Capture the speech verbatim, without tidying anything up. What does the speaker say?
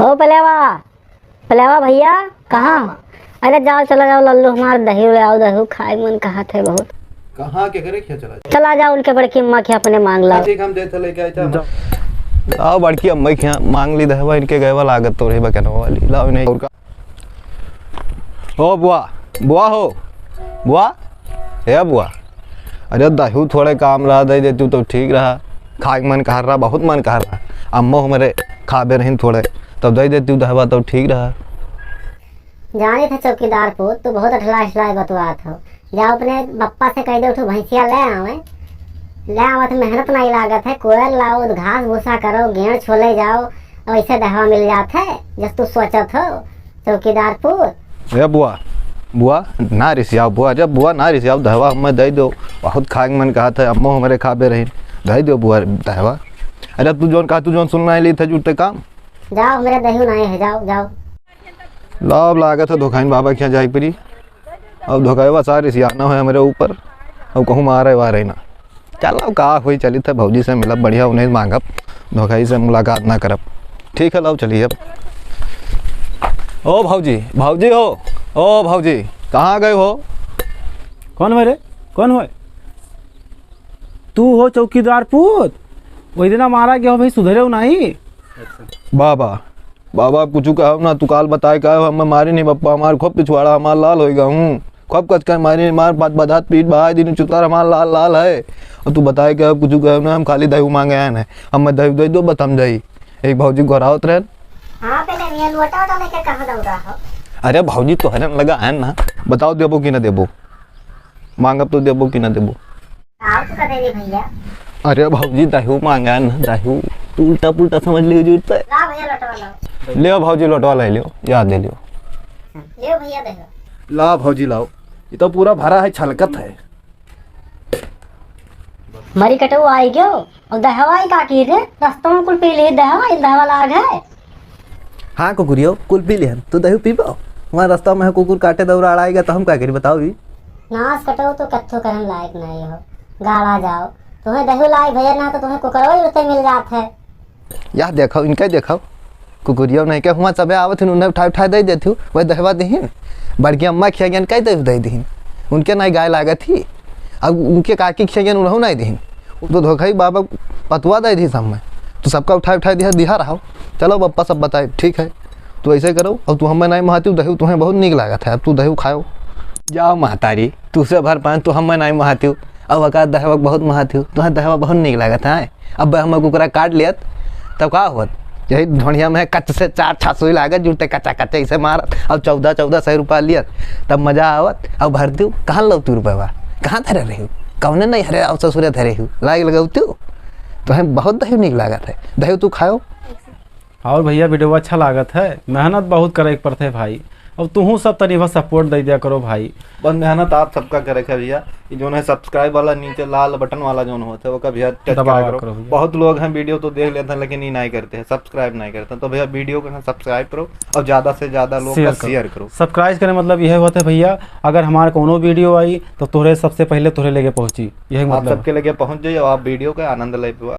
ओ पलेवा, पलेवा भइया, कहाँ? अरे जाओ, चला जाओ लल्लू, हमार दही ले आओ, दही खाए मन कहत है बहुत। कहाँ के करे क्या चला जाओ? चला जाओ उनके बड़की अम्मा के अपने मांग लाओ। ठीक, हम जैसे लेके आए थे हम। जाओ। लाओ बड़की अम्मा के यहाँ मांग ली दहवा, इनके गए वाला लागत तो रही बकनवा वाली। लाओ इन्हें और का। ओ बुआ, बुआ हो, बुआ, ए बुआ, अरे दही थोड़े काम रहा, दे देतू तो ठीक रहा। खाए के मन कहर रहा, बहुत मन कहर रहा। अम्मो हमरे खाबे रहिन थोड़े, तब दे देतू दहवा तो ठीक रहा। जाने थे चौकीदार पूत, तू बहुत अठलाय अठलाय बतवात हो। जाओ अपने बप्पा से कह दे, उठो भैंसिया ले आवे, ले आवत मेहनत नहीं लागत है, कोयर लाओ, घास भूसा करो, गेड़ छोले जाओ, और ऐसे दहवा मिल जात है, जस तू सोचत हो। चौकीदार पूत। ए बुआ, बुआ, ना रिसियाओ बुआ, अरे बुआ ना रिसियाओ, दहवा हमें दे दो, बहुत खाए के मन कहत है, अम्मो हमरे खाबे रहिन, दे दो बुआ दहवा। अरे तू जौन कहा, तू जौन सुनना है ली थे जुटे काम। जाओ, मेरे दही नहीं है, जाओ, जाओ। लाभ लागत है धोखाइन बाबा के यहाँ जाए परी। अब धोखाइवा सारी सियाना है हमरे ऊपर। अब कहूँ मारे वारे ना। चल अब का होई, चली थे भौजी से मिलब, बढ़िया उन्हें मांगब, धोखाई से मुलाकात ना करब। ठीक है, लाओ चलिए अब। ओ भौजी, भौजी हो, ओ भौजी, कहाँ गए हो? कौन है रे? कौन है? तू हो चौकीदार पूत? वही दिना मारा गया हो भाई, सुधरे हो नहीं? बाबा, बाबा, कुछ कहो ना, तू काल बताए का हो, हमें मारी नहीं बप्पा, हमार खूब पिछवाड़ा, हमार लाल होएगा हूँ, खूब कचका मारी, मार बात बधात पीठ बहाए दिन चुतार, हमार लाल लाल है। और तू बताए का हो, कुछ कहो ना, हम खाली दही मांगे आए हैं, हमें दही दे दो, बस हम जाई। एक भौजी गोरावत रहन। हाँ, पहले निया लोटा वोटा लेके कहाँ दौड़ा हो? अरे भौजी, तोहरे लगा है ना, बताओ देबो कि ना देबो, मांगब तो देबो कि ना देबो। आओ तो कदे रे भैया। अरे भौजी, दही मांगा ना, दही तू उल्टा पुल्टा समझ लियो जूते। ला भैया, लोटवा लाओ। ले भौजी, लोटवा ले लियो, याद ले लियो। ले भैया, दही। ला भौजी, लाओ, ये तो पूरा भरा है, छलकत है। मरी कटऊ आई गयो, और दहवा आई का की रे, रस्तों में कुल पी ली दहवा, इन दहवा लाग है। हाँ कुकुरियो, कुल पी लिहन, तू दही पीबो? वहाँ रस्ता में कुकुर काटे दौड़ा अड़ाएगा तो हम का करी बताओ भी? नास कटो तो कत्थो करम लायक नहीं हो, गाड़ा जाओ। तुम्हें दही लायक भैया ना तो तुम्हें कुकरवा ही उते मिल जात है। यह देखो, इनका देखो, कुकुरियो नहीं के हुआ सबे आवत हिन, उन्हें उठाए उठाए दे देती हूँ, वही दहवा दिहिन। बड़की अम्मा खिया गयन, कई दही दे दिहिन, उनके नहीं गाय लागत ही। अब उनके काकी खिया गयन, उन्हों नहीं दिहिन। वो तो धोखा ही बाबा पतवा दे दी सब में। तू सबका उठाए उठाए दिहा, दिहा रहा। चलो बप्पा सब बताए, ठीक है, तू ऐसे करो। अब तू हमें नहीं महाती, दही तुम्हें बहुत नीक लागत है, अब तू दही खाओ। जाओ महतारी, तू से भर पाए, तू हमें नहीं महाती, अब का दहवा बहुत महाती, तुम्हें दहवा बहुत नीक लागत है। अब हम कुकरा काट लियत, तब का होत? यही ढोढ़िया में कच से चार ठा सुई लागत, जुटे कचा कचा इसे मारत, अब चौदह चौदह सौ रुपया लियत, तब मजा आवत। अब भरती हूँ, कहाँ लौती रुपया? कहाँ धरे रही हूँ? कौने नहीं हरे, अब ससुरे धरे हूँ, लाग लगौती हूँ। तो हम बहुत दही नीक लागत है, दही तू खाओ। और भैया, video अच्छा लागत है, मेहनत बहुत करे के पड़ते है भाई। अब तुहूँ सब तनी भर support दे दिया करो भाई। बस मेहनत आप सबका करे के है भैया। ये जो है subscribe वाला नीचे लाल button वाला जो होता है, वो का भैया touch दबावा करा करो। करो भैया। बहुत लोग हैं video तो देख लेते हैं, लेकिन ये नहीं करते हैं, subscribe नहीं करते हैं। तो भैया, video को ना subscribe करो और ज्यादा से ज्यादा लोग share का करो। Share करो। Subscribe करे मतलब यह होता है भैया, अगर हमारे कोनो video आई तो तोहरे सबसे पहले तोहरे लेके पहुंची, यही आप मतलब है। सबके लेके पहुंच जाइए और आप video का आनंद ले पाओ।